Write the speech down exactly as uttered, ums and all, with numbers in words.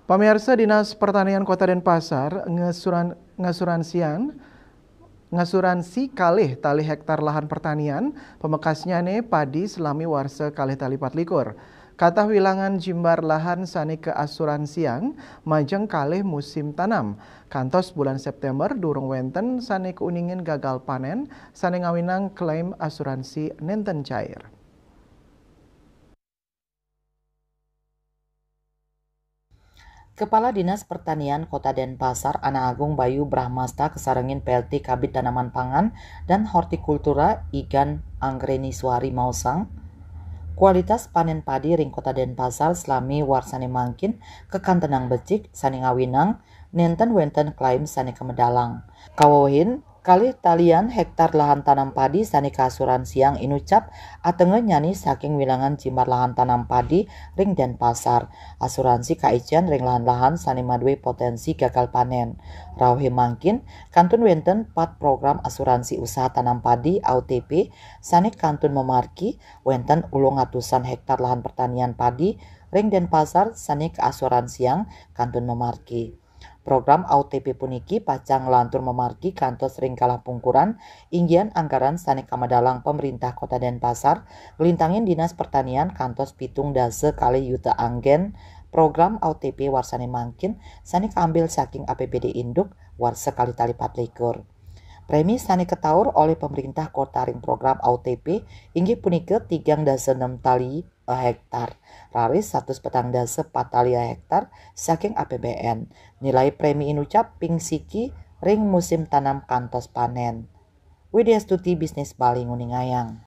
Pamirsa, Dinas Pertanian Kota Denpasar ngasuran, ngasuransian ngasuransi kalih tali hektar lahan pertanian, pamekasnyane padi selami warsa kalih tali patlikur. Katah wilangan jimbar lahan sane kaasuransiang majeng kalih musim tanam. Kantos bulan September durung wenten sane kauningin gagal panen sane ngawinang klaim asuransi nenten cair. Kepala Dinas Pertanian Kota Denpasar, Ana Agung Bayu Brahmasta, kasarengin P L T Kabid Tanaman Pangan dan Hortikultura, Igan Anggreni Suari, maosang, kualitas panen padi ring Kota Denpasar selami warsane mangkin kakantenang becik, sane ngawinang nenten wenten klaim sane kamedalang. Kawewehin kalih talian hektar lahan tanam padi sane kaasuransiang inucap atenga nyani saking wilangan jimbar lahan tanam padi ring Denpasar. Asuransi kaicen ring lahan-lahan sane madue potensi gagal panen. Rauhe mangkin kantun wenten pat program asuransi usaha tanam padi, A U T P, sane kantun mamargi, wenten ulung atusan hektar lahan pertanian padi ring Denpasar sane kaasuransiang kantun mamargi. Program A U T P puniki pacang nglantur mamargi kantos ring galah pungkuran inggian anggaran sane kamedalang Pemerintah Kota Denpasar, nglintangin Dinas Pertanian, kantos pitung dasa kalih yuta anggen program A U T P warsane mangkin sane kaambil saking A P B D induk warsa kalih tali patlikur. Premi sane kataur olih Pemerintah Kota ring program A U T P inggih punika tigang dasa nem tali a hektar, raris satus petang dasa pat tali a hektar saking A P B N. Nilai premi inucap ping siki ring musim tanam kantos panen. Widya Stuti, Bisnis Bali, nguningayang.